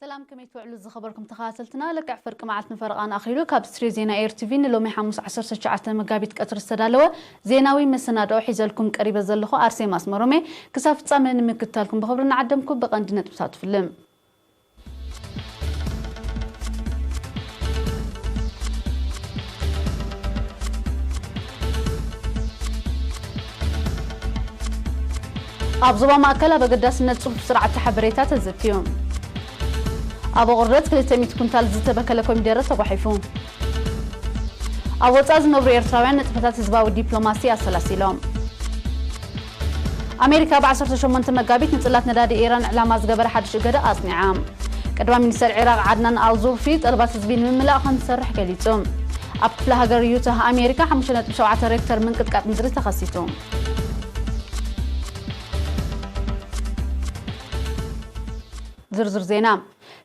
ሰላም፣ ከመይ ትውዕሉ ዝኸበርኩም ተኸታተልትና? ልክዕ ፍርቂ መዓልቲ ንፈረቓ ንኣኺሉ ካብ ስትድዮ ዜና ኤር ቲቪ ንሎሚ ሓሙስ ዓሰርተ ትሽዓተ መጋቢት ቀትሪ ዝተዳለወ ዜናዊ መሰናድኦ ሒዘልኩም ቀሪበ ዘለኹ ኣርሴማ ኣስመሮም እየ። ክሳብ ፍጻመ ንምክትታልኩም ብኽብሪ ንዓደምኩ። ብቐንዲ ነጥብታት ፍልም። ኣብ ዞባ ማእከል ኣብ ኣገዳስነት ጽፉፍ ስርዓተ ሓበሬታ ተዘትዩ። ኣብ ኣቑርደት ክልተ ሚእቲ ኩንታል ዝተበከለ ኮሚደረ ተጓሒፉ። ኣብ ወጻኢ ዝነብሩ ኤርትራውያን ንጥፈታት ህዝባዊ ዲፕሎማሲ ኣሰላሲሎም። ኣሜሪካ ብ ዓሰርተ ሸሞንተ መጋቢት ንጽላት ነዳዲ ኢራን ዕላማ ዝገበረ ሓድሽ እገዳ ኣጽኒዓ። ቀዳማይ ሚኒስተር ዒራቕ ዓድናን ኣልዙርፊ ጠለባት ህዝቢ ንምምላእ ከም ዝሰርሕ ገሊጹ። ኣብ ክፍለ ሃገር ዩታህ ኣሜሪካ ሓሙሽተ ነጥቢ ሸውዓተ ሬክተር ምንቅጥቃጥ ምድሪ ተኸሲቱ። ዝርዝር ዜና።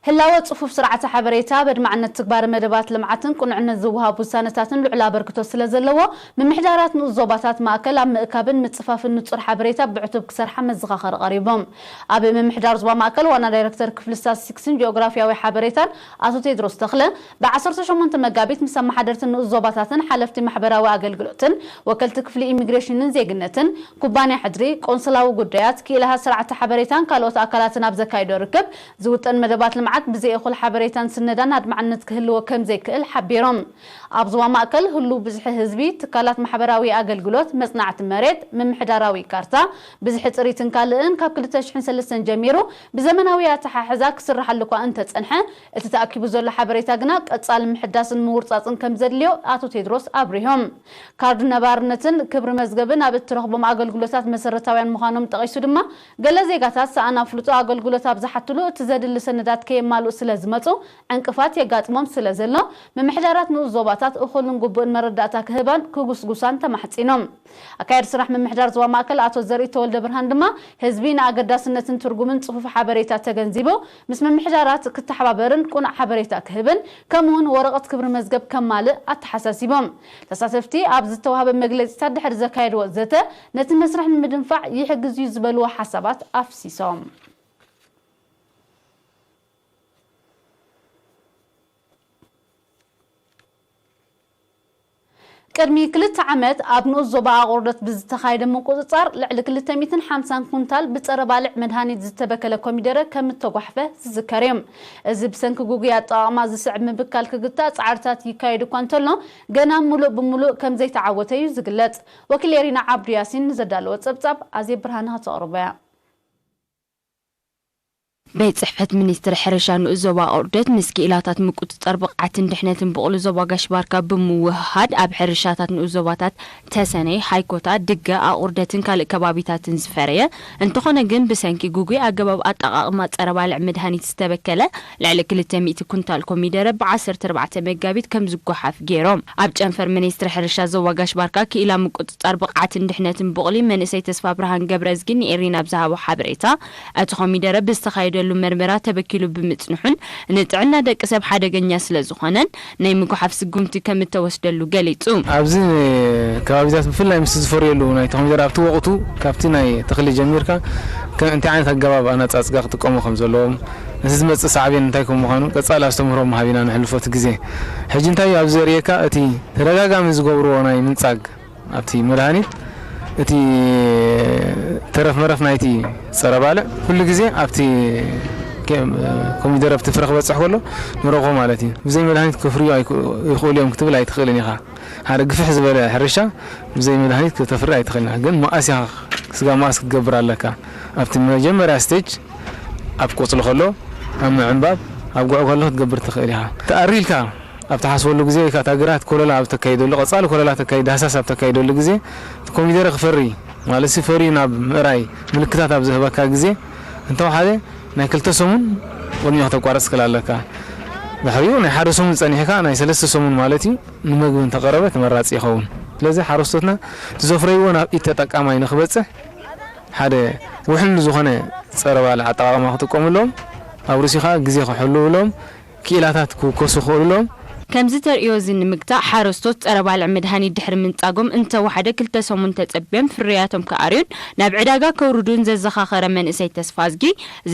ህላወ ጽፉፍ ስርዓተ ሓበሬታ፣ በድማዕነት ትግባረ መደባት ልምዓትን ቅኑዕነት ዝወሃቡ ውሳነታትን ልዑል ኣበርክቶ ስለ ዘለዎ፣ ምምሕዳራት ንኡስ ዞባታት ማእከል ኣብ ምእካብን ምጽፋፍን ንጹር ሓበሬታ ብዕቱብ ክሰርሓ መዘኻኸሪ ቀሪቦም። ኣብ ምምሕዳር ዞባ ማእከል ዋና ዳይረክተር ክፍሊ ስታትስቲክስን ጂኦግራፊያዊ ሓበሬታን ኣቶ ቴድሮስ ተኽለ፣ ብ ዓሰርተ ሸሞንተ መጋቢት ምስ ኣመሓደርቲ ንኡስ ዞባታትን ሓለፍቲ ማሕበራዊ ኣገልግሎትን፣ ወከልቲ ክፍሊ ኢሚግሬሽንን ዜግነትን፣ ኩባንያ ሕድሪ፣ ቆንስላዊ ጉዳያት፣ ክኢላታት ስርዓተ ሓበሬታን ካልኦት ኣካላትን ኣብ ዘካየዶ ርክብ፣ ዝውጠን መደባት ልምዓት ብዘይ እኹል ሓበሬታን ስነዳን ኣድማዕነት ክህልዎ ከም ዘይክእል ሓቢሮም። ኣብ ዞባ ማእከል ህሉው ብዝሒ ህዝቢ፣ ትካላት ማሕበራዊ ኣገልግሎት፣ መጽናዕቲ መሬት፣ ምምሕዳራዊ ካርታ፣ ብዝሒ ጥሪትን ካልእን ካብ ክልተ ሽሕን ሰለስተን ጀሚሩ ብዘመናዊ ኣተሓሕዛ ክስርሓሉ እኳ እንተጸንሐ፣ እቲ ተኣኪቡ ዘሎ ሓበሬታ ግና ቀጻሊ ምሕዳስን ምውርጻጽን ከም ዘድልዮ ኣቶ ቴድሮስ ኣብሪሆም። ካርድ ነባርነትን ክብሪ መዝገብን ኣብ እትረኽቦም ኣገልግሎታት መሰረታውያን ምዃኖም ጠቒሱ ድማ፣ ገለ ዜጋታት ሰኣን ኣፍልጦ ኣገልግሎት ኣብ ዝሓትሉ እቲ ዘድሊ ሰነዳት ከየማልኡ ስለ ዝመጹ ዕንቅፋት የጋጥሞም ስለ ዘሎ፣ ምምሕዳራት ንኡስ ዞባታት እኹልን ግቡእን መረዳእታ ክህባን ክጉስጉሳን ተማሕጺኖም። ኣካያዲ ስራሕ ምምሕዳር ዞባ ማእከል ኣቶ ዘርኢ ተወልደ ብርሃን ድማ፣ ህዝቢ ንኣገዳስነትን ትርጉምን ጽፉፍ ሓበሬታ ተገንዚቡ፣ ምስ ምምሕዳራት ክተሓባበርን ቅኑዕ ሓበሬታ ክህብን፣ ከምኡውን ወረቐት ክብሪ መዝገብ ከማልእ ኣተሓሳሲቦም። ተሳተፍቲ ኣብ ዝተዋህበ መግለጺታት ድሕሪ ዘካየድዎ ዘተ፣ ነቲ መስርሕ ንምድንፋዕ ይሕግዝ እዩ ዝበልዎ ሓሳባት ኣፍሲሶም። ቅድሚ ክልተ ዓመት ኣብ ንኡስ ዞባ ኣቑርደት ብዝተኻየደ ምቁጽጻር ልዕሊ ክልተ ሚእትን ሓምሳን ኩንታል ብጸረ ባልዕ መድሃኒት ዝተበከለ ኮሚደረ ከም እተጓሕፈ ዝዝከር እዩ። እዚ ብሰንኪ ግጉይ ኣጠቓቕማ ዝስዕብ ምብካል ክግታእ ጻዕርታት ይካየድ እኳ እንተሎ፣ ገና ምሉእ ብምሉእ ከም ዘይተዓወተ እዩ ዝግለጽ። ወኪል ኤሪና ዓብዱ ያሲን ንዘዳለወ ጸብጻብ ኣዜብ ብርሃነ ከተቕርቦ እያ። ቤት ጽሕፈት ሚኒስትሪ ሕርሻ ንኡስ ዞባ ኣቑርደት ምስ ክኢላታት ምቁጽጻር ብቕዓትን ድሕነትን ብቑሊ ዞባ ጋሽ ባርካ ብምውህሃድ ኣብ ሕርሻታት ንኡስ ዞባታት ተሰነይ፣ ሃይኮታ፣ ድገ፣ ኣቑርደትን ካልእ ከባቢታትን ዝፈረየ እንተኾነ ግን ብሰንኪ ግጉይ ኣገባብ ኣጠቓቕማ ጸረ ባልዕ መድሃኒት ዝተበከለ ልዕሊ ክልተ ሚእቲ ኩንታል ኮሚደረ ብ ዓሰርተ ኣርባዕተ መጋቢት ከም ዝጓሓፍ ገይሮም። ኣብ ጨንፈር ሚኒስትሪ ሕርሻ ዞባ ጋሽ ባርካ ክኢላ ምቁጽጻር ብቕዓትን ድሕነትን ብቑሊ መንእሰይ ተስፋብርሃን ገብረዝጊ ንኤሪና ብዝሃቦ ሓበሬታ፣ እቲ ኮሚደረ ብዝተኻየደሉ መርመራ ተበኪሉ ብምጽንሑን ንጥዕና ደቂ ሰብ ሓደገኛ ስለ ዝኾነን ናይ ምጉሓፍ ስጉምቲ ከም እተወስደሉ ገሊጹ። ኣብዚ ከባቢታት ብፍላይ ምስ ዝፈርየሉ ናይቲ ኮሚደረ ኣብቲ ወቕቱ ካብቲ ናይ ተኽሊ ጀሚርካ ከ- እንታይ ዓይነት ኣገባብ ኣነጻጽጋ ክጥቀሙ ከም ዘለዎም፣ እቲ ዝመጽእ ሳዕቤን እንታይ ከም ምዃኑ ቀጻሊ ኣስተምህሮ ምሃብ ኢና ነሕልፎ እቲ ግዜ። ሕጂ እንታይ እዩ ኣብዚ ዘርእየካ እቲ ተደጋጋሚ ዝገብርዎ ናይ ምንጻግ ኣብቲ መድሃኒት እቲ ተረፍ መረፍ ናይቲ ጸረ ባልዕ ኩሉ ግዜ ኣብቲ ኮሚደረ ኣብቲ ፍረ ክበጽሕ ከሎ ንረኽቦ ማለት እዩ። ብዘይ መድሃኒት ከፍርዩ ኣይክ- ይኽእሉ እዮም ክትብል ኣይትኽእልን ኢኻ። ሓደ ግፍሕ ዝበለ ሕርሻ ብዘይ መድሃኒት ከተፍሪ ኣይትኽእልን ኢኻ። ግን መቐስ ኢኻ ስጋ መቐስ ክትገብር ኣለካ። ኣብቲ መጀመርያ ስቴጅ ኣብ ቆጽሊ ከሎ ኣብ ምዕንባብ ኣብ ጉዕ ከሎ ክትገብር ትኽእል ኢኻ። ተኣሪልካ ኣብ ትሓስበሉ ግዜ ወይ ከዓ እታ ግራት ኮለላ ኣብ ተካይደሉ፣ ቀጻሊ ኮለላ ተካይድ፣ ዳህሳስ ኣብ ተካይደሉ ግዜ እቲ ኮሚደረ ክፈሪ ማለት ሲ ፈርዩ ናብ ምእራይ ምልክታት ኣብ ዝህበካ ግዜ እንተወሓደ ናይ ክልተ ሰሙን ቅድሚኡ ከተቋርጽ ክል ኣለካ። ድሕሪኡ ናይ ሓደ ሰሙን ጸኒሕካ ናይ ሰለስተ ሰሙን ማለት እዩ ንመግቢ እንተቐረበ ተመራጺ ይኸውን። ስለዚ ሓረስቶትና እቲ ዘፍረይዎ ናብ ኢድ ተጠቃማይ ንክበጽሕ ሓደ ውሕሉል ዝኾነ ጸረ ባልዕ ኣጠቓቕማ ክጥቀሙሎም ኣብ ርእሲኡ ከዓ ግዜ ክሕልውሎም ክኢላታት ክውከሱ ክኽእሉሎም። ከምዚ ተርእዮ እዚ ንምግታእ ሓረስቶት ጸረ ባልዕ መድሃኒት ድሕሪ ምንጻጎም እንተወሓደ ክልተ ሰሙን ተጸቢዮም ፍርያቶም ክኣርዩን ናብ ዕዳጋ ከውርዱን ዘዘኻኸረ መንእሰይ ተስፋዝጊ፣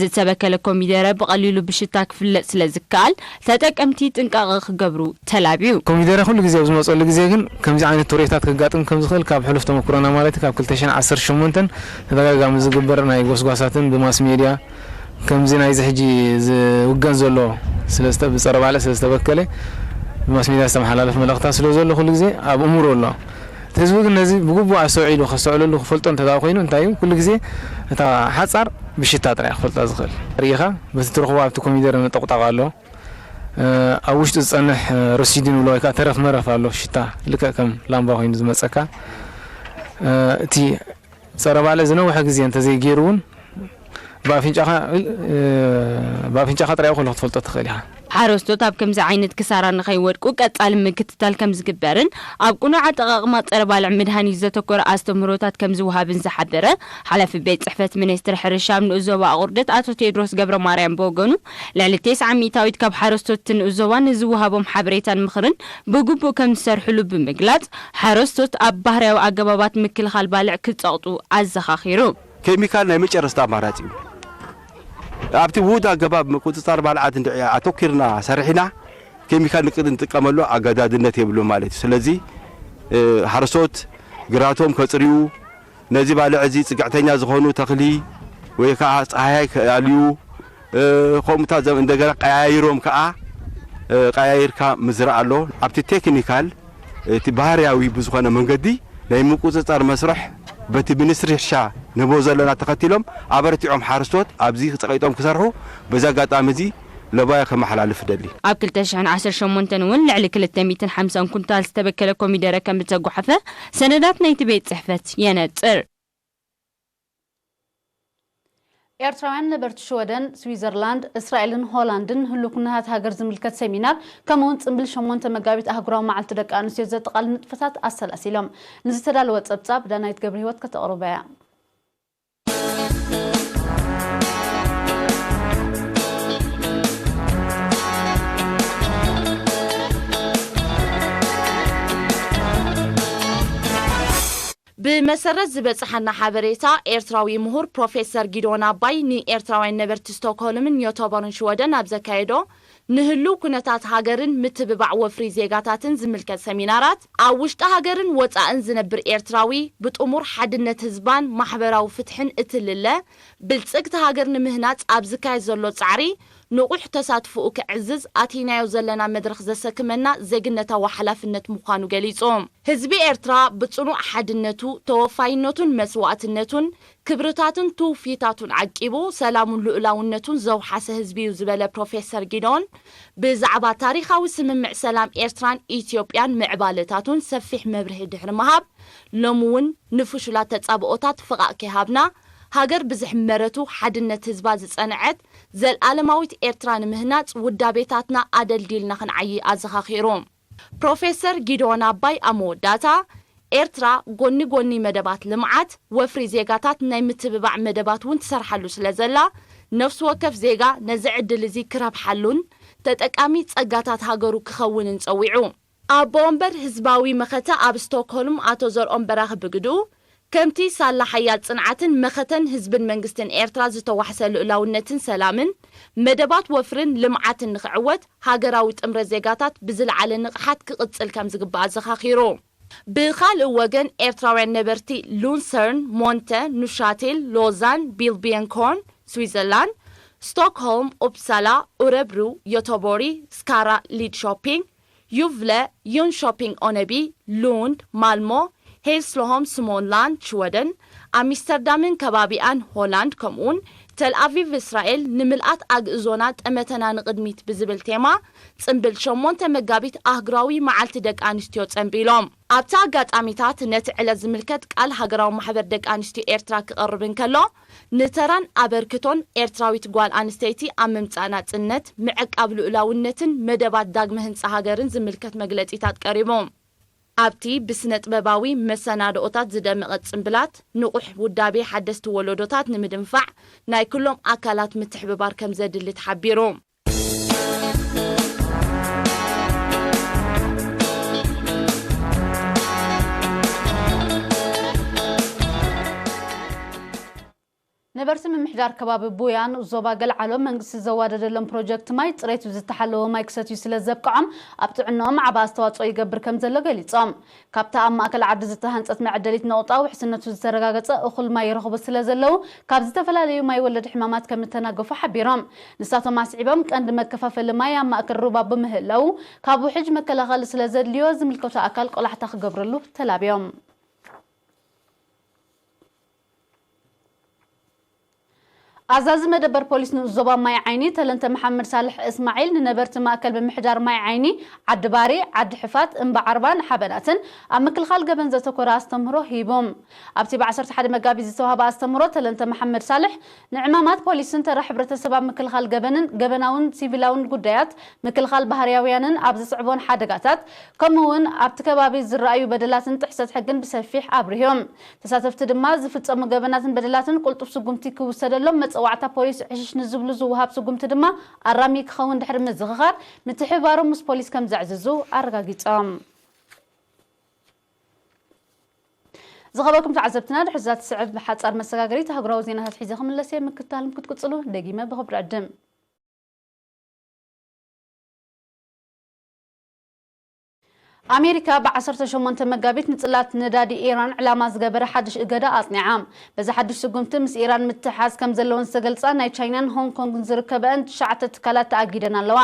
ዝተበከለ ኮሚደረ ብቐሊሉ ብሽታ ክፍለጥ ስለ ዝከኣል ተጠቀምቲ ጥንቃቐ ክገብሩ ተላብዩ። ኮሚደረ ኩሉ ግዜ ኣብ ዝመጸሉ ግዜ ግን ከምዚ ዓይነት ቶሬታት ከጋጥም ከም ዝኽእል ካብ ሕሉፍ ተመኩሮና ማለት ካብ ክልተ ሽሕን ዓሰርተ ሸሞንተን ተደጋጋሚ ዝግበር ናይ ጎስጓሳትን ብማስ ሜድያ ከምዚ ናይዚ ሕጂ ዝውገን ዘሎ ስለ ዝተ-፣ ብጸረ ባልዕ ስለ ዝተበከለ ብማስ ሜድያ ዝተመሓላለፍ መልእኽታት ስለ ዘሎ ኩሉ ግዜ ኣብ እምሮ ኣሎ። እቲ ህዝቢ ግን ነዚ ብግቡእ ኣስተውዒሉ ከስተውዕለሉ ክፈልጦ እንተ ደኣ ኮይኑ እንታይ እዩ ኩሉ ግዜ እታ ሓጻር ብሽታ ጥራይ ክፈልጣ ዝኽእል። ርኢኻ በቲ ትረኽቦ ኣብቲ ኮሚደረ ነጠቑጣቕ ኣሎ። እ፣ ኣብ ውሽጡ ዝጸንሕ፣ እ፣ ረሲዲ ንብሎ ወይ ከዓ ተረፍ መረፍ ኣሎ፣ ሽታ ልክዕ ከም ላምባ ኮይኑ ዝመጸካ። እ፣ እቲ ጸረ ባልዕ ዝነውሐ ግዜ እንተዘይገይሩ እውን ብኣፍንጫኻ፣ እ፣ ብኣፍንጫኻ ጥራይ ከሎ ክትፈልጦ ትኽእል ኢኻ። ሓረስቶት ኣብ ከምዚ ዓይነት ክሳራ ንኸይወድቁ ቀጻሊ ምክትታል ከም ዝግበርን ኣብ ቅኑዕ ኣጠቓቕማ ጸረ ባልዕ መድሃኒት ዘተኮረ ኣስተምህሮታት ከም ዝወሃብን ዝሓበረ ሓላፊ ቤት ጽሕፈት ሚኒስትሪ ሕርሻ ኣብ ንኡስ ዞባ ኣቑርደት ኣቶ ቴድሮስ ገብረ ማርያም ብወገኑ፣ ልዕሊ ተስዓ ሚእታዊት ካብ ሓረስቶት እቲ ንኡስ ዞባ ንዝወሃቦም ሓበሬታን ምኽርን ብግቡእ ከም ዝሰርሕሉ ብምግላጽ፣ ሓረስቶት ኣብ ባህርያዊ ኣገባባት ምክልኻል ባልዕ ክጸቕጡ ኣዘኻኺሩ። ኬሚካል ናይ መጨረስታ ኣማራጺ እዩ። ኣብቲ ውሁድ ኣገባብ ምቁጽጻር ባልዓት እንድዒ ኣተኲርና ሰሪሕና፣ ኬሚካል ንቅድ እንጥቀመሉ ኣገዳድነት የብሉ ማለት እዩ። ስለዚ፣ እ፣ ሓረስቶት ግራቶም ከጽርዩ፣ ነዚ ባልዕ እዚ ጽግዕተኛ ዝኾኑ ተኽሊ ወይ ከዓ ጸሃያይ ክኣልዩ፣ እ፣ ከምኡታት ዘም-፣ እንደገና ቀያይሮም ከዓ፣ እ፣ ቀያይርካ ምዝራእ ኣሎ። ኣብቲ ቴክኒካል፣ እቲ ባህርያዊ ብዝኾነ መንገዲ ናይ ምቁጽጻር መስርሕ በቲ ሚኒስትሪ ሕርሻ ንህቦ ዘለና ተኸቲሎም ኣበርቲዖም ሓረስቶት ኣብዚ ጸቒጦም ክሰርሑ በዚ ኣጋጣሚ እዚ ለባዮ ከመሓላልፍ እደሊ። ኣብ ክልተ ሽሕን ዓሰርተ ሸሞንተን እውን ልዕሊ ክልተ ሚእትን ሓምሳን ኩንታል ዝተበከለ ኮሚደረ ከም ዝተጓሓፈ ሰነዳት ናይቲ ቤት ጽሕፈት የነጽር። ኤርትራውያን ነበርቲ ሽወደን፣ ስዊዘርላንድ፣ እስራኤልን ሆላንድን ህሉው ኩነታት ሃገር ዝምልከት ሰሚናር፣ ከምኡ'ውን ጽምብል ሸሞንተ መጋቢት ኣህጉራዊ መዓልቲ ደቂ ኣንስትዮ ዘጠቓልል ንጥፈታት ኣሰላሲሎም። ንዝተዳለወ ጸብጻብ ዳናይት ገብረህይወት ከተቕርቦ እያ። ብመሰረት ዝበጽሓና ሓበሬታ፣ ኤርትራዊ ምሁር ፕሮፌሰር ጊዶን ኣባይ ንኤርትራውያን ነበርቲ ስቶክሆልምን ዮቶቦርን ሽወደን ኣብ ዘካየዶ ንህሉው ኩነታት ሃገርን ምትብባዕ ወፍሪ ዜጋታትን ዝምልከት ሰሚናራት፣ ኣብ ውሽጢ ሃገርን ወጻእን ዝነብር ኤርትራዊ ብጥሙር ሓድነት ህዝባን ማሕበራዊ ፍትሕን እትልለ ብልጽግቲ ሃገር ንምህናጽ ኣብ ዝካየድ ዘሎ ጻዕሪ ንቑሕ ተሳትፎኡ ከዕዝዝ ኣቲናዮ ዘለና መድረኽ ዘሰክመና ዜግነታዊ ሓላፍነት ምዃኑ ገሊጹ። ህዝቢ ኤርትራ ብጽኑዕ ሓድነቱ፣ ተወፋይነቱን መስዋእትነቱን፣ ክብርታቱን ትውፊታቱን ዓቂቡ፣ ሰላሙን ልኡላውነቱን ዘውሓሰ ህዝቢ እዩ ዝበለ ፕሮፌሰር ጊዶን፣ ብዛዕባ ታሪኻዊ ስምምዕ ሰላም ኤርትራን ኢትዮጵያን ምዕባለታቱን ሰፊሕ መብርሂ ድሕሪ ምሃብ፣ ሎሚ እውን ንፍሹላት ተጻብኦታት ፍቓእ ከይሃብና፣ ሃገር ብዝሕመረቱ ሓድነት ህዝባ ዝጸንዐት ዘልኣለማዊት ኤርትራ ንምህናጽ ውዳቤታትና ኣደልዲልና ክንዓዪ ኣዘኻኺሩ። ፕሮፌሰር ጊዶን ኣባይ ኣብ መወዳእታ፣ ኤርትራ ጎኒ ጎኒ መደባት ልምዓት፣ ወፍሪ ዜጋታት ናይ ምትብባዕ መደባት እውን ትሰርሓሉ ስለ ዘላ፣ ነፍሲ ወከፍ ዜጋ ነዚ ዕድል እዚ ክረብሓሉን ተጠቃሚ ጸጋታት ሃገሩ ክኸውንን ጸዊዑ። ኣቦ ወንበር ህዝባዊ መኸተ ኣብ ስቶክሆልም ኣቶ ዘርኦም በራኺ ብግድኡ፣ ከምቲ ሳላ ሓያል ጽንዓትን መኸተን ህዝብን መንግስትን ኤርትራ ዝተዋሕሰ ልኡላውነትን ሰላምን፣ መደባት ወፍርን ልምዓትን ንኽዕወት፣ ሃገራዊ ጥምረት ዜጋታት ብዝለዓለ ንቕሓት ክቕጽል ከም ዝግባእ ኣዘኻኺሩ። ብኻልእ ወገን፣ ኤርትራውያን ነበርቲ ሉንሰርን፣ ሞንተ፣ ኑሻቴል፣ ሎዛን፣ ቢልቢየንኮርን፣ ስዊዘርላንድ፣ ስቶክሆልም፣ ኡፕሳላ፣ ኡረብሩ፣ ዮቶቦሪ፣ ስካራ፣ ሊድሾፒንግ፣ ዩቭለ፣ ዩንሾፒንግ ኦነቢ፣ ሉንድ፣ ማልሞ፣ ሄልስሎሆም፣ ስሞንላንድ፣ ሽወደን፣ ኣሚስተርዳምን ከባቢኣን፣ ሆላንድ፣ ከምኡውን ተልኣቪቭ፣ እስራኤል፣ ንምልኣት ኣግእዞና፣ ጠመተና ንቕድሚት ብዝብል ቴማ፣ ጽምብል ሸሞንተ መጋቢት ኣህጉራዊ መዓልቲ ደቂ ኣንስትዮ ጸንቢሎም። ኣብቲ ኣጋጣሚታት፣ ነቲ ዕለት ዝምልከት ቃል ሃገራዊ ማሕበር ደቂ ኣንስትዮ ኤርትራ ክቐርብ እንከሎ፣ ንተራን ኣበርክቶን ኤርትራዊት ጓል ኣንስተይቲ ኣብ ምምጻእ ናጽነት፣ ምዕቃብ ልኡላውነትን መደባት ዳግመ ህንጻ ሃገርን ዝምልከት መግለጺታት ቀሪቡ። ኣብቲ ብስነ ጥበባዊ መሰናድኦታት ዝደመቐ ጽምብላት፣ ንቑሕ ውዳቤ ሓደስቲ ወለዶታት ንምድንፋዕ ናይ ኩሎም ኣካላት ምትሕብባር ከም ዘድሊ ተሓቢሩ። ነበርቲ ምምሕዳር ከባቢ ቡያን ዞባ ገልዓሎ መንግስቲ ዘዋደደሎም ፕሮጀክት ማይ ጽሬቱ ዝተሓለወ ማይ ክሰትዩ ስለ ዘብቅዖም ኣብ ጥዕናኦም ዓቢ ኣስተዋጽኦ ይገብር ከም ዘሎ ገሊጾም። ካብታ ኣብ ማእከል ዓዲ ዝተሃንጸት መዐደሊት ነቑጣ ውሕስነቱ ዝተረጋገጸ እኹል ማይ ይረኽቡ ስለ ዘለዉ ካብ ዝተፈላለዩ ማይ ወለድ ሕማማት ከም እተናገፉ ሓቢሮም። ንሳቶም ኣስዒቦም ቀንዲ መከፋፈሊ ማይ ኣብ ማእከል ሩባ ብምህላዉ ካብ ውሕጅ መከላኸሊ ስለ ዘድልዮ ዝምልከቶ ኣካል ቆላሕታ ክገብረሉ ተላብዮም። ኣዛዚ መደበር ፖሊስ ንኡስ ዞባ ማይ ዓይኒ ተለንተ መሓመድ ሳልሕ እስማዒል ንነበርቲ ማእከል ምምሕዳር ማይ ዓይኒ ዓዲ ባሪ፣ ዓዲ ሕፋት፣ እምባ ዓርባን ሓበናትን ኣብ ምክልኻል ገበን ዘተኮረ ኣስተምህሮ ሂቦም። ኣብቲ ብ ዓሰርተ ሓደ መጋቢት ዝተዋህበ ኣስተምህሮ ተለንተ መሓመድ ሳልሕ ንዕማማት ፖሊስን ተራ ሕብረተሰብ ኣብ ምክልኻል ገበንን ገበናውን ሲቪላውን ጉዳያት ምክልኻል ባህርያውያንን ኣብ ዝስዕቦን ሓደጋታት ከምኡ እውን ኣብቲ ከባቢ ዝረኣዩ በደላትን ጥሕሰት ሕግን ብሰፊሕ ኣብርህዮም። ተሳተፍቲ ድማ ዝፍጸሙ ገበናትን በደላትን ቅልጡፍ ስጉምቲ ክውሰደሎም መጸዋዕታ ፖሊስ ዕሽሽ ንዝብሉ ዝወሃብ ስጉምቲ ድማ ኣራሚ ክኸውን ድሕሪ ምዝኽኻር ምትሕብባሮም ምስ ፖሊስ ከም ዘዕዝዙ ኣረጋጊጾም። ዝኸበርኩም ተዓዘብትና ድሕሪ እዛ ትስዕብ ሓጻር መሰጋገሪት ኣህጉራዊ ዜናታት ሒዘ ክምለስ እየ። ምክትታልም ክትቅጽሉ ደጊመ ብኽብሪ ዕድም። ኣሜሪካ ብ ዓሰርተ ሸሞንተ መጋቢት ንጽላት ነዳዲ ኢራን ዕላማ ዝገበረ ሓድሽ እገዳ ኣጽኒዓ። በዚ ሓድሽ ስጉምቲ ምስ ኢራን ምትሕሓዝ ከም ዘለወን ዝተገልጻ ናይ ቻይናን ሆንግ ኮንግን ዝርከበአን ትሽዓተ ትካላት ተኣጊደን ኣለዋ።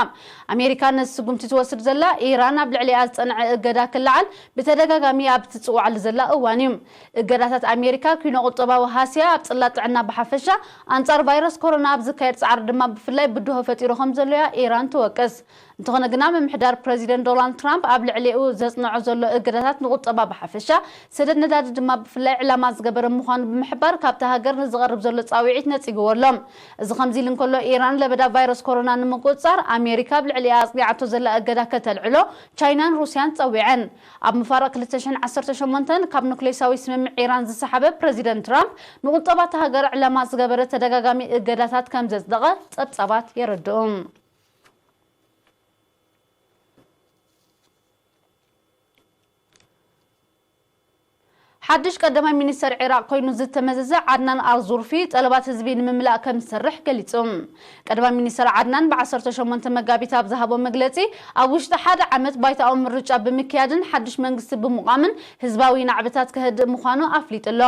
ኣሜሪካ ነዚ ስጉምቲ ትወስድ ዘላ ኢራን ኣብ ልዕሊኣ ዝጸንዐ እገዳ ክለዓል ብተደጋጋሚ ኣብ ትጽውዓሉ ዘላ እዋን እዩ። እገዳታት ኣሜሪካ ኪኖ ቁጠባዊ ሃስያ ኣብ ጽላት ጥዕና ብሓፈሻ ኣንጻር ቫይረስ ኮሮና ኣብ ዝካየድ ጻዕሪ ድማ ብፍላይ ብድሆ ፈጢሩ ከም ዘሎ እያ ኢራን ትወቅስ። እንተኾነ ግና ምምሕዳር ፕረዚደንት ዶናልድ ትራምፕ ኣብ ልዕሊኡ ዘጽንዖ ዘሎ እገዳታት ንቁጠባ ብሓፈሻ ሰደድ ነዳዲ ድማ ብፍላይ ዕላማ ዝገበረ ምዃኑ ብምሕባር ካብታ ሃገር ንዝቐርብ ዘሎ ጻውዒት ነጺግዎ ኣሎ። እዚ ከምዚ ኢሉ እንከሎ ኢራን ለበዳ ቫይረስ ኮሮና ንምቁጽጻር ኣሜሪካ ኣብ ልዕሊኣ ኣጽኒዓቶ ዘላ እገዳ ከተልዕሎ ቻይናን ሩስያን ጸዊዐን። ኣብ መፋርቕ ክልተ ሽሕን ዓሰርተ ሸሞንተን ካብ ኑክሌሳዊ ስምምዕ ኢራን ዝሰሓበ ፕረዚደንት ትራምፕ ንቁጠባ እታ ሃገር ዕላማ ዝገበረ ተደጋጋሚ እገዳታት ከም ዘጽደቐ ጸብጻባት የረድኡ። ሓድሽ ቀዳማይ ሚኒስተር ዒራቕ ኮይኑ ዝተመዘዘ ዓድናን ኣልዙርፊ ጠለባት ህዝቢ ንምምላእ ከም ዝሰርሕ ገሊጹ። ቀዳማይ ሚኒስተር ዓድናን ብ ዓሰርተ ሸሞንተ መጋቢት ኣብ ዝሃቦ መግለጺ ኣብ ውሽጢ ሓደ ዓመት ባይታዊ ምርጫ ብምክያድን ሓድሽ መንግስቲ ብምቋምን ህዝባዊ ናዕብታት ከህድእ ምዃኑ ኣፍሊጡ ኣሎ።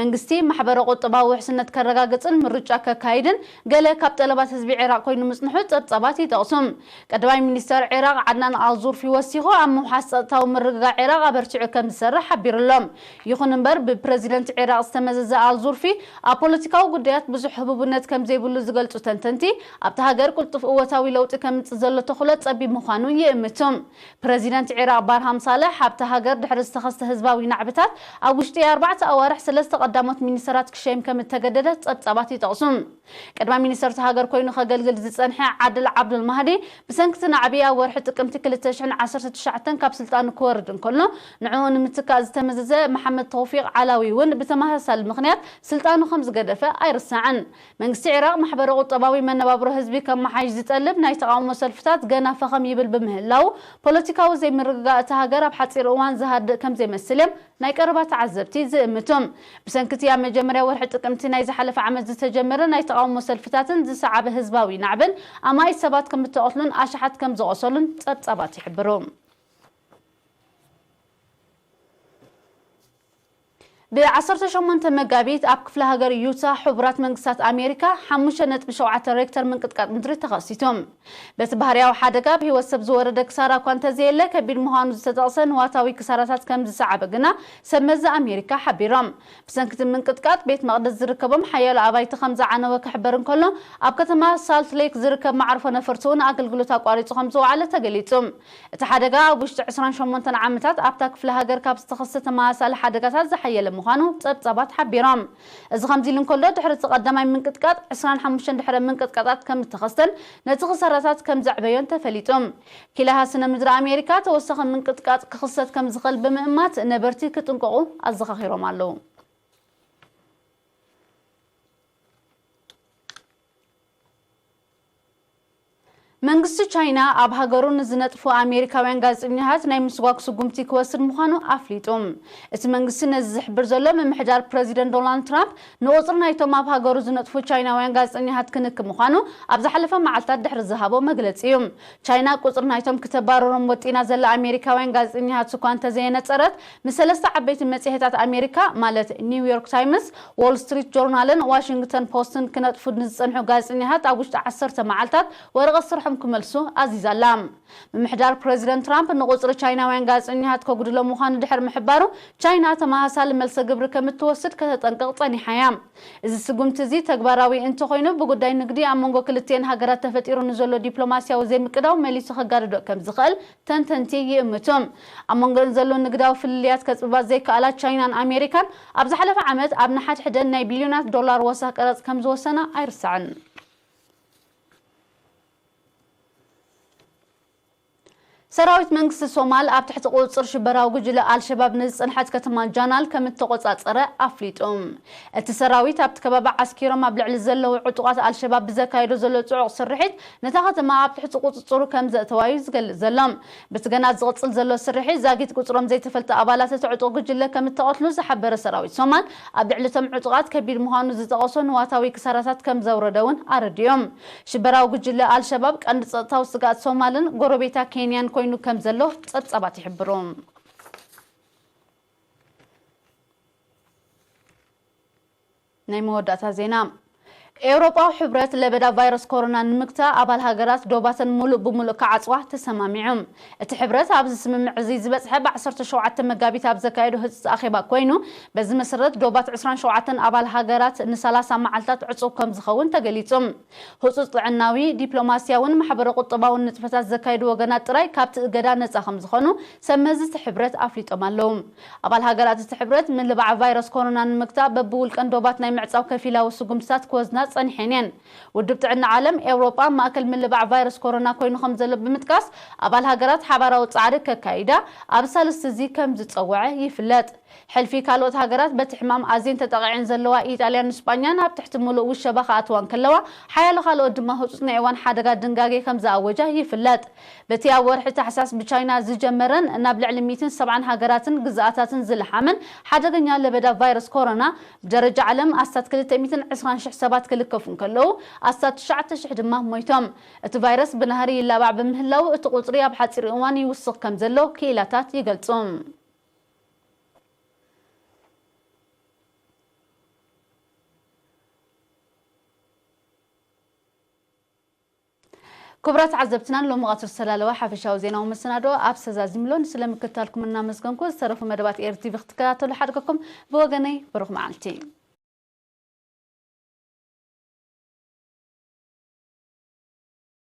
መንግስቲ ማሕበረ ቁጠባዊ ውሕስነት ከረጋግጽን ምርጫ ከካይድን ገለ ካብ ጠለባት ህዝቢ ዒራቕ ኮይኑ ምጽንሑ ጸብጻባት ይጠቕሱ። ቀዳማይ ሚኒስተር ዒራቕ ዓድናን ኣልዙርፊ ወሲኹ ኣብ ምውሓስ ጸጥታዊ ምርግጋእ ዒራቕ ኣበርቲዑ ከም ዝሰርሕ ሓቢሩ ኣሎ። ይኹን እምበር ብፕረዚደንት ዒራቕ ዝተመዘዘ ኣልዙርፊ ኣብ ፖለቲካዊ ጉዳያት ብዙሕ ህቡብነት ከም ዘይብሉ ዝገልጹ ተንተንቲ ኣብቲ ሃገር ቅልጡፍ እወታዊ ለውጢ ከምጽእ ዘሎ ተኽእሎ ጸቢብ ምዃኑ ይእምቱ። ፕረዚደንት ዒራቕ ባርሃም ሳልሕ ኣብቲ ሃገር ድሕሪ ዝተኸስተ ህዝባዊ ናዕብታት ኣብ ውሽጢ ኣርባዕተ ኣዋርሕ ሰለስተ ቀዳሞት ሚኒስተራት ክሸይም ከም እተገደደ ጸብጻባት ይጠቕሱ። ቀዳማይ ሚኒስተር እታ ሃገር ኮይኑ ከገልግል ዝጸንሐ ዓድል ዓብዱል ማህዲ ብሰንኪ እቲ ናዕቢ ኣብ ወርሒ ጥቅምቲ ክልተ ሽሕን ዓሰርተ ትሽዓተን ካብ ስልጣኑ ክወርድ እንከሎ ንዕኡ ንምትካእ ዝተመዘዘ መሓመድ ተውፊቅ ዓላዊ እውን ብተመሳሳሊ ምኽንያት ስልጣኑ ከም ዝገደፈ ኣይርሳዕን። መንግስቲ ዒራቕ ማሕበረ ቁጠባዊ መነባብሮ ህዝቢ ከመሓይሽ ዝጠልብ ናይ ተቓውሞ ሰልፍታት ገና ፈኸም ይብል ብምህላው ፖለቲካዊ ዘይምርግጋእ እታ ሃገር ኣብ ሓጺር እዋን ዝሃድእ ከም ዘይመስል እዮም ናይ ቀረባ ተዓዘብቲ ዝእምቱ። ብሰንኪ እቲ ኣብ መጀመርያ ወርሒ ጥቅምቲ ናይ ዝሓለፈ ዓመት ዝተጀመረ ናይ ተቓውሞ ሰልፍታትን ዝሰዓበ ህዝባዊ ናዕብን ኣማኢት ሰባት ከም እተቐትሉን ኣሽሓት ከም ዝቖሰሉን ጸብጻባት ይሕብሩ። ብ ዓሰርተ ሸሞንተ መጋቢት ኣብ ክፍለ ሃገር ዩታ ሕቡራት መንግስታት ኣሜሪካ ሓሙሽተ ነጥቢ ሸውዓተ ሬክተር ምንቅጥቃጥ ምድሪ ተኸሲቱ። በቲ ባህርያዊ ሓደጋ ኣብ ህይወት ሰብ ዝወረደ ክሳራ እኳ እንተዘየለ፣ ከቢድ ምዃኑ ዝተጠቕሰ ንዋታዊ ክሳራታት ከም ዝሰዓበ ግና ሰብ መዚ ኣሜሪካ ሓቢሮም። ብሰንኪ እቲ ምንቅጥቃጥ ቤት መቕደስ ዝርከቦም ሓያሎ ኣባይቲ ከም ዝዓነወ ክሕበር እንከሎ፣ ኣብ ከተማ ሳልት ሌክ ዝርከብ መዓርፎ ነፈርቲ እውን ኣገልግሎት ኣቋሪጹ ከም ዝወዓለ ተገሊጹ። እቲ ሓደጋ ኣብ ውሽጢ ዕስራን ሸሞንተን ዓመታት ኣብታ ክፍለ ሃገር ካብ ዝተኸስተ ተመሳሳሊ ሓደጋታት ዝሓየለ ምዃኑ ጸብጻባት ሓቢሮም። እዚ ከምዚ ኢሉ እንከሎ፣ ድሕሪ እቲ ቀዳማይ ምንቅጥቃጥ ዕስራን ሓሙሽተን ድሕረ ምንቅጥቃጣት ከም እተኸስተን ነቲ ክሳራታት ከም ዘዕበዮን ተፈሊጡ። ኪላሃ ስነ ምድሪ ኣሜሪካ ተወሳኺ ምንቅጥቃጥ ክኽሰት ከም ዝኽእል ብምእማት ነበርቲ ክጥንቀቑ ኣዘኻኺሮም ኣለዉ። መንግስቲ ቻይና ኣብ ሃገሩ ንዝነጥፉ ኣሜሪካውያን ጋዜጠኛታት ናይ ምስጓግ ስጉምቲ ክወስድ ምዃኑ ኣፍሊጡ። እቲ መንግስቲ ነዚ ዝሕብር ዘሎ፣ ምምሕዳር ፕረዚደንት ዶናልድ ትራምፕ ንቁጽሪ ናይቶም ኣብ ሃገሩ ዝነጥፉ ቻይናውያን ጋዜጠኛታት ክንክ ምዃኑ ኣብ ዝሓለፈ መዓልታት ድሕሪ ዝሃቦ መግለጺ እዩ። ቻይና ቁጽሪ ናይቶም ክተባረሮም ወጢና ዘላ ኣሜሪካውያን ጋዜጠኛታት እኳ እንተዘየነጸረት፣ ምስ ሰለስተ ዓበይቲ መጽሔታት ኣሜሪካ፣ ማለት ኒውዮርክ ታይምስ፣ ዎል ስትሪት ጆርናልን ዋሽንግተን ፖስትን ክነጥፉ ንዝጸንሑ ጋዜጠኛታት ኣብ ውሽጢ ዓሰርተ መዓልታት ወረቐት ስርሖም ክመልሱ ኣዚዛ ኣላ። ምምሕዳር ፕረዚደንት ትራምፕ ንቁጽሪ ቻይናውያን ጋዜጠኛታት ከጉድሎ ምዃኑ ድሕሪ ምሕባሩ፣ ቻይና ተመሳሳሊ መልሰ ግብሪ ከም እትወስድ ከተጠንቅቕ ጸኒሓ እያ። እዚ ስጉምቲ እዚ ተግባራዊ እንተኾይኑ፣ ብጉዳይ ንግዲ ኣብ መንጎ ክልቲኤን ሃገራት ተፈጢሩ ንዘሎ ዲፕሎማስያዊ ዘይምቅዳው መሊሱ ከጋድዶ ከም ዝኽእል ተንተንቲ ይእምቱ። ኣብ መንጎን ዘሎ ንግዳዊ ፍልልያት ከጽብባ ዘይከኣላ ቻይናን ኣሜሪካን፣ ኣብ ዝሓለፈ ዓመት ኣብ ንሓድሕደን ናይ ቢልዮናት ዶላር ወሰኽ ቀረጽ ከም ዝወሰና ኣይርሳዕን። ሰራዊት መንግስቲ ሶማል ኣብ ትሕቲ ቁጽጽር ሽበራዊ ጉጅለ ኣልሸባብ ንዝጸንሐት ከተማ ጃናል ከም እተቆጻጸረ ኣፍሊጡ። እቲ ሰራዊት ኣብቲ ከባቢ ዓስኪሮም ኣብ ልዕሊ ዘለዉ ዕጡቓት ኣልሸባብ ብዘካየዶ ዘሎ ጽዑቕ ስርሒት፣ ነታ ከተማ ኣብ ትሕቲ ቁጽጽሩ ከም ዘእተዋ እዩ ዝገልጽ ዘሎ። በቲ ገና ዝቕጽል ዘሎ ስርሒት፣ ዛጊት ቁጽሮም ዘይተፈልጠ ኣባላት እቲ ዕጡቕ ጉጅለ ከም እተቐትሉ ዝሓበረ ሰራዊት ሶማል፣ ኣብ ልዕሊ እቶም ዕጡቓት ከቢድ ምዃኑ ዝጠቐሶ ንዋታዊ ክሳራታት ከም ዘውረደ እውን ኣረዲኦም። ሽበራዊ ጉጅለ ኣልሸባብ ቀንዲ ጸጥታዊ ስግኣት ሶማልን ጎረቤታ ኬንያን ኮይኑ ከም ዘሎ ጸብጻባት ይሕብሩ። ናይ መወዳእታ ዜና። ኤውሮጳዊ ሕብረት ለበዳ ቫይረስ ኮሮና ንምግታእ ኣባል ሃገራት ዶባተን ሙሉእ ብሙሉእ ክዓጽዋ ተሰማሚዑ። እቲ ሕብረት ኣብዚ ስምምዕ እዚ ዝበጽሐ ብ ዓሰርተ ሸውዓተ መጋቢት ኣብ ዘካየዶ ህጹጽ ኣኼባ ኮይኑ፣ በዚ መሰረት ዶባት ዕስራን ሸውዓተን ኣባል ሃገራት ንሰላሳ መዓልታት ዕጹው ከም ዝኸውን ተገሊጹ። ህጹጽ ጥዕናዊ፣ ዲፕሎማስያውን ማሕበረ ቁጠባውን ንጥፈታት ዘካየዱ ወገናት ጥራይ ካብቲ እገዳ ነጻ ከም ዝኾኑ ሰብ መዚ እቲ ሕብረት ኣፍሊጦም ኣለዉ። ኣባል ሃገራት እቲ ሕብረት ምልባዕ ቫይረስ ኮሮና ንምግታእ በብውልቀን ዶባት ናይ ምዕጻው ከፊላዊ ስጉምትታት ክወስዳ ጸኒሐን እየን። ውድብ ጥዕና ዓለም ኤውሮጳ ማእከል ምልባዕ ቫይረስ ኮሮና ኮይኑ ከም ዘሎ ብምጥቃስ፣ ኣባል ሃገራት ሓባራዊ ጻዕሪ ከካይዳ ኣብ ሳልስቲ እዚ ከም ዝጸውዐ ይፍለጥ። ሕልፊ ካልኦት ሃገራት በቲ ሕማም ኣዝየን ተጠቒዐን ዘለዋ ኢጣልያን ስጳኛን ኣብ ትሕቲ ምሉእ ውሸባ ክኣትዋ እንከለዋ፣ ሓያሎ ካልኦት ድማ ህጹጽ ናይ እዋን ሓደጋ ድንጋጌ ከም ዝኣወጃ ይፍለጥ። በቲ ኣብ ወርሒ ታሕሳስ ብቻይና ዝጀመረን ናብ ልዕሊ ሚእትን ሰብዓን ሃገራትን ግዝኣታትን ዝለሓመን ሓደገኛ ለበዳ ቫይረስ ኮሮና፣ ብደረጃ ዓለም ኣስታት ክልተ ሚእትን ዕስራን ሽሕ ሰባት ክልከፉ እንከለዉ፣ ኣስታት ትሽዓተ ሽሕ ድማ ሞይቶም። እቲ ቫይረስ ብናህሪ ይላባዕ ብምህላው፣ እቲ ቁጽሪ ኣብ ሓጺር እዋን ይውስኽ ከም ዘሎ ክኢላታት ይገልጹ። ክቡራት ዓዘብትናን ሎሚ ቀትሪ ዝተዳለወ ሓፈሻዊ ዜናዊ መሰናዶ ኣብ ሰዛዚምሎን ስለምክትታልኩም እናመስገንኩ፣ ዝተረፉ መደባት ኤር ቲቪ ክትከታተሉ ሓድገኩም። ብወገነይ ብሩኽ መዓልቲ።